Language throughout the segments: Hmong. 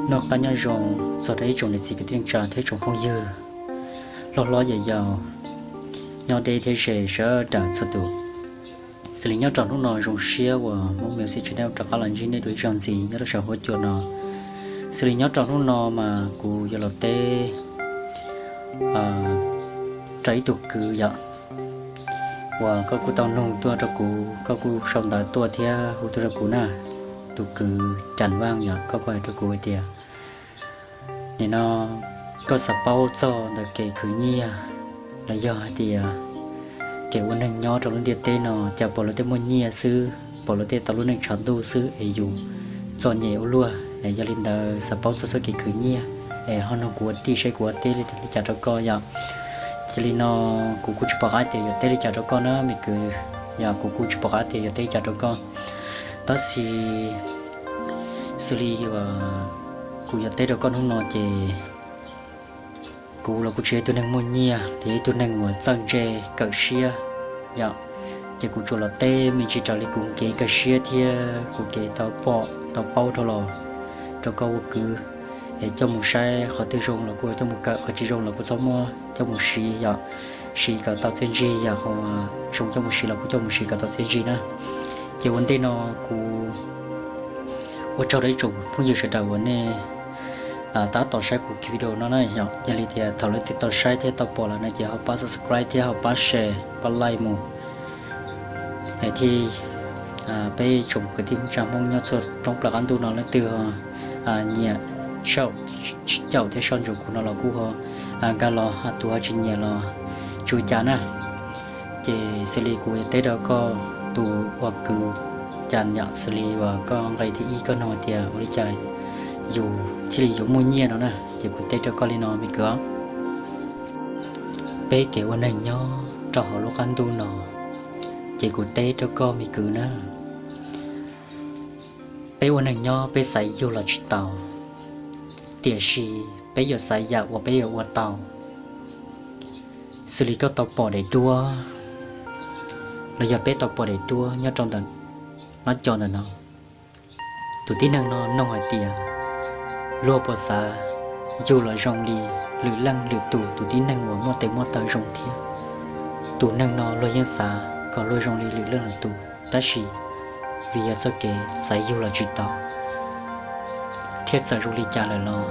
Noj qab nyob zoo txog rau ib tsoom niam txiv kwv tij neej tsa thiab tsoom phooj ywg hlob hlob yawm yau nyob deb thiab ze sawv daws txhua tus. Xws li nyob rau hnub no zoo siab uas Hmoob Music Channel rov qab los ntsib nej dua ib zaug ntxiv nyob rau saum huab cua no. Xws li nyob rau hnub no mas kuv yuav los teb rau ib tug kwv yom, uas koj kuj tau nug tuaj rau kuv, koj kuj sau ntawv tuaj thiab hu tuaj rau kuv na. Tus kwv Cas Vaj yom, koj kuj hais rau kuv hais tias nim no koj xav paub txog ntawm kev khwv nyiaj los yog hais tias kev ua neeg nyob rau lub ntiaj teb no cas pom luag tej muaj nyiaj xwb, pom luag tej tau lub neej tshav ntuj xwb es yus txom nyem ua luaj. Yog li ntawd xav paub txog txoj kev khwv nyiaj es ho nug kuv ua tij saib kuv ua teb li cas rau koj yom. Cia li no kuv kuj tsis pom qab tias yuav teb li cas rau koj na me kwv, yog kuv kuj tsis pom qab tias yuav teb li cas rau koj. Tab sis xws li kuv yuav teb rau koj hnub no ces kuv los kuj tsis yog ib tug neeg muaj nyiaj los yog ib tug neeg uas txawj ntse kawm siab yom, ces kuv tsuas los teb me ntsis raws li kuv kev kawm siab thiab kuv kev tau pom tau paub rau los rau koj ua kwv, es coj mus saib qhov twg zoo los kuj coj mus kawm, qhov tsis zoo los kuj txhob muab coj mus siv yom, siv kom tau txiaj ntsig yom, qhov zoo coj mus siv los kuj coj mus siv kom tau txiaj ntsig na. Ces ua ntej no kuv ua tsaug rau ib tsoom phooj ywg sawv daws uas nej tab tom saib kuv video no na yom. Yog li tias thaum leej twg tau saib thiab tau pom lawm no ces ho pab subscribe thiab ho pab share pab like mus, thiaj peb tsoom kwv tij neej tsa Hmoob nyob txhua roob plaws qab ntuj no leej twg nyiam saib caum thiab soj ntsuam kuv no los kuj ho nkag los, tus ho tsis nyiam los tsis ua cas na. Ces xws li kuv yuav teb rau koj tus ua kwv Cas yom, xws li uas koj nqe thib ib koj nug tias ua li cas yus thiaj li yuav muaj nyiaj no na, ces kuv teb rau koj li no me kwv. Peb kev ua neeg nyob rau hauv lub qab ntuj no, ces kuv teb rau koj me kwv na, peb ua neeg nyob peb xaiv yug los tsis tau, tiam sis peb yuav xaiv yam uas peb yuav ua tau. Xws li koj tau pom daim duab los yog peb tau pom daim duab nyob rau ntawm no, cov ntawm no, tus tib neeg no nug hais tias luag puas xav yug los zoo li lwm leej lwm tus, tus tib neeg uas muaj tes muaj taw zoo thiab. Tus neeg no luag yeej xav kom luag zoo li lwm leej lwm tus, tab sis vim yog txoj kev xaiv yug los tsis tau, thiab txawm zoo li cas lawm los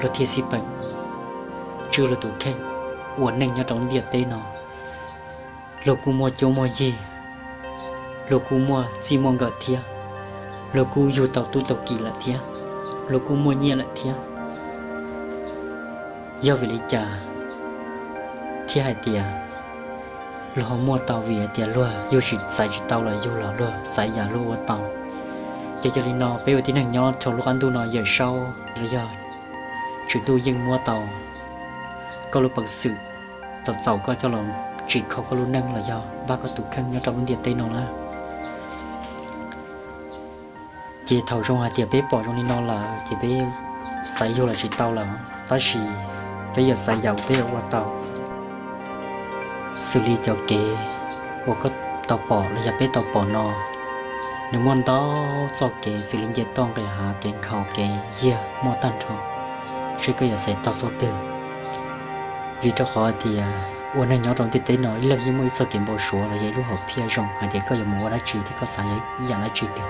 luag thiaj xij peem tswj luag tus kheej ua neej nyob rau ntiaj teb no. Luag kuj muaj cuab muaj yig, luag kuj muaj txij muaj nkawm thiab, luag kuj yug tau tub tau ki lawm thiab, luag kuj muaj nyiaj lawm thiab. Yog vim li cas thiab hais tias luag ho muaj tau? Vim hais tias luag yug tsis, xaiv tsis tau los yug los luag xaiv yam luag ua tau. Ces yog li no peb ua tib neeg nyob rau lub qab ntuj no Yawm Saub los yog Tswv Ntuj yeej muab tau koj lub peev xwm txaus txaus koj coj los tsim kho koj lub neej los yog npaj koj tus kheej nyob rau lub ntiaj teb no na. Ces thaum zoo hais tias peb pom zoo li no lawm ces peb xaiv yug los tsis tau lawm, tab sis peb yuav xaiv yam uas peb yuav ua tau. Xws li cov kev uas koj tau pom los yog peb tau pom no, nws muaj ntau txoj kev xws li nce toj nqis hav, kev nkhaus kev yiag muaj tag nrho, seb koj yuav xaiv tau txoj twg. Vim rau qhov tias ua neeg nyob rau ntiaj teb no ib leeg yeej muaj ib txoj kev npau suav los yog ib lub hom phiaj zoo hais tias koj yuav mus ua dab tsi thiab koj xav yam dab tsi tiag.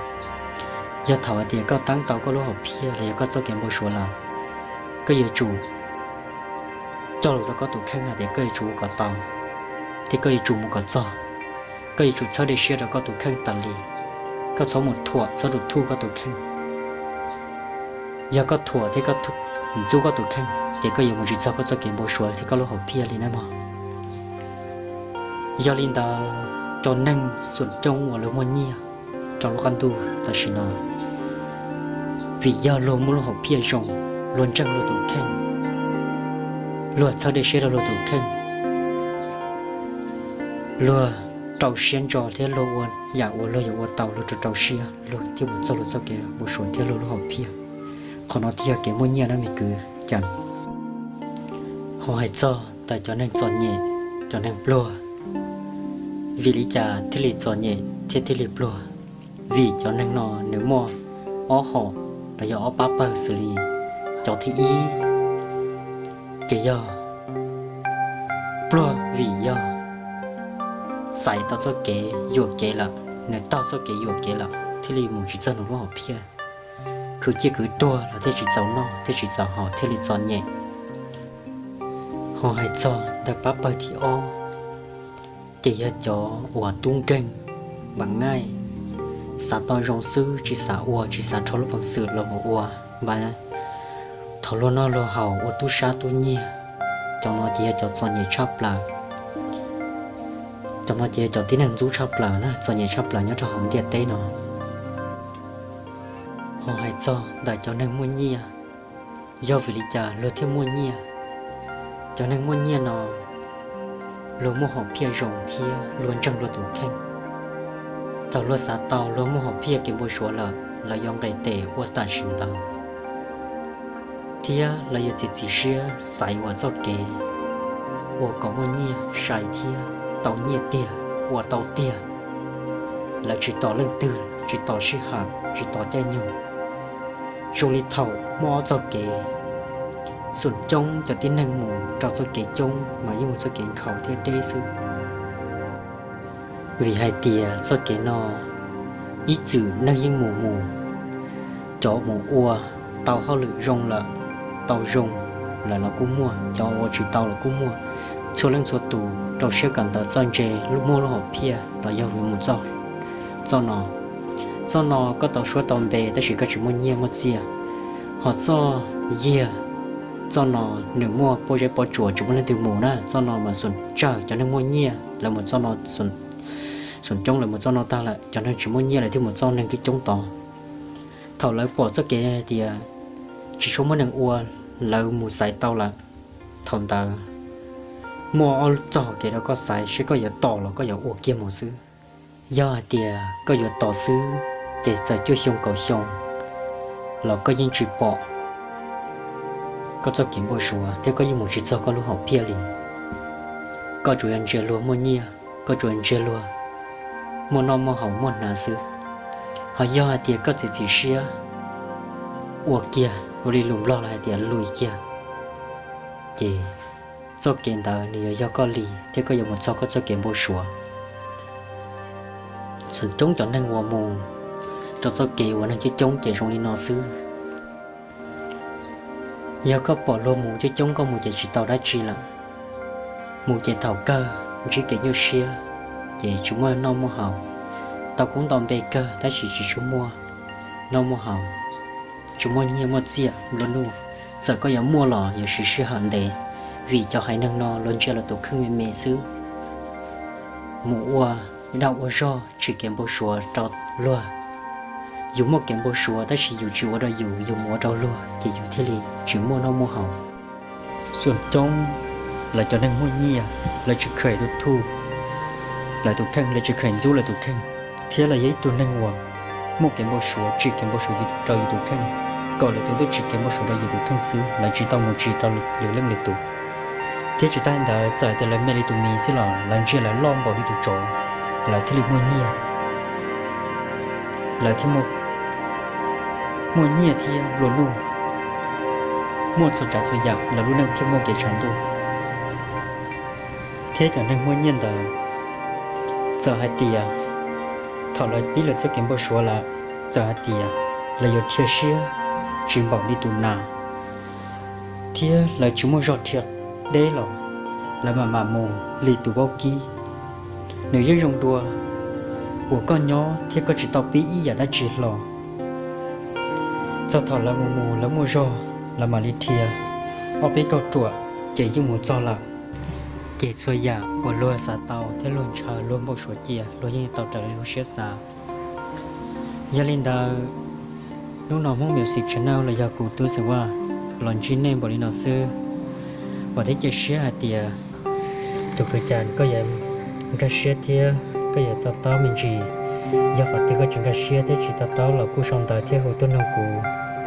Yog thaum hais tias koj teeb tau koj lub hom phiaj los yog koj txoj kev npau suav lawm, koj yuav tsum cog lus rau koj tus kheej hais tias koj yuav tsum ua kom tau thiab koj yuav tsum mus kom txog. Koj yuav tsum txhawb dej siab rau koj tus kheej tas li, koj txhob mus thuam txhob tus thuj koj tus kheej. Yog koj thuam thiab koj ntxub koj tus kheej ces koj yuav mus tsis txog koj txoj kev npau suav thiab koj lub hom phiaj li na mog. Yog li ntawd, rau neeg xum coob uas luag muaj nyiaj rau lub qab ntuj tam sim no, vim yog luag muaj lub hom phiaj zoo, luag ntseeg luag tus kheej, luag txhawb dej siab rau luag tus kheej, luag rau siab ntso thiab luag ua yam uas luag yuav ua tau, luag rau rau siab luag thiaj mus txog luag txoj kev npau suav thiab luag lub hom phiaj. Qhov no thiaj yog kev muaj nyiaj na me kwv Cas. Ho hais txog ntawm cov neeg txom nyem, cov neeg pluag, vim li cas thiaj li txom nyem thiab thiaj li pluag? Vim cov neeg no nws muaj ob hom los yog ob pab pawg xws li Cov thib ib ces yog pluag vim yog xaiv tau txoj kev yuam kev lawm, nws taug txoj kev yuam kev lawm thiaj li mus tsis txog nws lub hom phiaj. Khwv ciaj khwv tuag los thiaj tsis txaus noj thiab tsis txaus haus thiaj li txom nyem. Ho hais txog ntawm pab pawg thib ob ces yog cov uas tub nkeeg mas ngaij, xav tau zoo xwb tsis xav ua tsis xav rho lub peev xwm los mus ua, mas thaum luag noj luag haus ua tub sab tub nyiag. Cov no ces yog cov txom nyem tshaj plaws. Cov no ces yog cov tib neeg ntxub tshaj plaws na, txom nyem tshaj plaws nyob rau hauv ntiaj teb no. Ho hais txog ntawm cov neeg muaj nyiaj, yog vim li cas luag thiaj muaj nyiaj? Cov neeg muaj nyiaj no luag muaj hom phiaj zoo thiab luag ntseeg luag tus kheej. Thaum luag xav tau luag muaj hom phiaj kev npau suav lawm, lawv yuav nqes tes ua tam sim ntawd, thiab lawv yuav txiav txim siab xaiv ua txoj kev ua kom muaj nyiaj sai thiab tau nyiaj tiag, ua tau tiag. Lawv tsis tos leej twg, tsis tos sij hawm, tsis tos caij nyoog. Zoo li thaum muaj ob txoj kev, xum coob cov tib neeg mus rau txoj kev coob mas yeej mus txoj kev nkhaus thiab deb xwb. Vim hais tias txoj kev no ib txwm neeg yeej mus mus, cov mus ua tau hauj lwm zoo lawm, tau zoo lawm los kuj muaj, cov ua tsis tau los kuj muaj. Txhua leej txhua tus rau siab kawm ntawv txawj ntse, lub muaj lub hom phiaj los yog vim mus txoj no. Txoj no koj tau suab tau npe tab sis koj tsis muaj nyiaj muaj txiaj. Ho txoj yiag, txoj no nws muaj pob zeb pob tsuas tsis muaj leej twg mus na, txoj no mas xum tsawg cov neeg muaj nyiaj lawv mus txoj no, xum coob lawv mus txoj no tag lawm, cov neeg tsis muaj nyiaj lawv thiaj mus txoj neeg coob coob tod. Thaum lawv pom txoj kev hais tias tsis tshua muaj neeg ua, lawv mus xaiv tau lawm, thaum ntawd muaj ob txoj hom kev rau koj xaiv, seb koj yuav tos los koj yuav ua kiag mus xwb. Yog hais tias koj yuav tos xwb, ces txawm cuaj xyoo kaum xyoo los koj yeej tsis pom koj txoj kev npau suav thiab koj yeej mus tsis txog koj lub hom phiaj li. Koj tsuas yog ntsia luag muaj nyiaj, koj tsuas ntsia luag muaj noj muaj haus muaj hnav xwb. Ho yog hais tias koj txiav txim siab ua kiag ua li lus Nplog lawv hais tias lui kiag, ces txoj kev ntawd nws yuav yog koj li thiab koj yuav mus txog koj txoj kev npau suav. Xum coob cov neeg uas mus rau txoj kev uas neeg coob coob ces zoo li no xwb. Yog koj pom luag mus coob coob koj mus ces tsis tau dab tsi lawm. Mus ces thaum kawg ntsib kev nyuaj siab, ces tsis muaj noj muaj haus, tau kub ntau npe kawg tab sis tsis tshua muaj noj muaj haus, tsis muaj nyiaj muaj txiaj nplua nuj. Txawm koj yuav muaj los yuav siv sij hawm ntev, vim cov haiv neeg no luag ntsia luag tus kheej me me xwb. Mus ua dag ua zog tsim kev npau suav rau luag. Yus muaj kev npau suav tab sis yus tsis ua rau yus, yus mus ua rau luag ces yus thiaj li tsis muaj noj muaj haus. Xum coob lawv cov neeg muaj nyiaj, lawv tsis kheev tu thuj lawv tus kheej, lawv tsis kheev ntxub lawv tus kheej, thiab lawv yog ib tug neeg uas muaj kev npau suav, tsim kev npau suav rau yus tus kheej, kom lwm tus tuaj tsim kev npau suav rau yus tus kheej xwb, lawv tsis tau mus tsim rau lwm leej lwm tus. Thiab tsis tas ntawd, txawm hais tias lawv me li tus miv xwb los lawv ntsia lawv loj npaum li tus tsov, lawv thiaj li muaj nyiaj. Lawv thiaj muaj nyiaj thiab nplua nuj, muaj txhua tsav txhua yam, lawv lub neej thiaj muaj kev tshav ntuj. Thiab cov neeg muaj nyiaj ntawd, txawm hais tias thaum lawv pib lawv txoj kev npau suav lawm, txawm hais tias lawv yuav dhia siab tsis npaum li tus nas, thiab lawv tsis muaj zog dhia deb los, lawv mam mam mus li tus vaub kib. Nws yeej zoo dua uas koj nyob thiab koj tsis tau pib ib yam dab tsi hlo. Txog thaum lawv mus mus lawv muaj zog, lawv mam li dhia ob peb kauj ruam ces yeej mus txog lawm. Ces txhua yam uas luag xav tau thiab luag ntshaw luag npau suav cia luag yeej tau raws li lub siab xav. Yog li ntawd, hnub no Hmoob Music Channel los yog kuv Tub Xeem Vaj los ntsib nej npaum li no xwb. Vam thiab cia siab hais tias tus kwv cas koj yuav nkag siab thiab koj yuav to taub me ntsis. Yog qhov twg koj tsis nkag siab thiab tsis to taub los kuj sau ntawv thiab hu tuaj nug kuv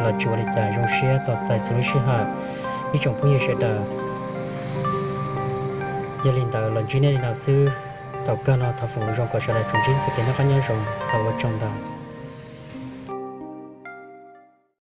los tsis ua li cas, zoo siab tos txais txhua lub sij hawm ib tsoom phooj ywg sawv daws. Yog li ntawd los ntsib nej li no xwb. Thaum kawg no thov foom lus zoo kom sawv daws tsuas ntsib txoj kev noj qab nyob zoo, thov ua tsaug ntau.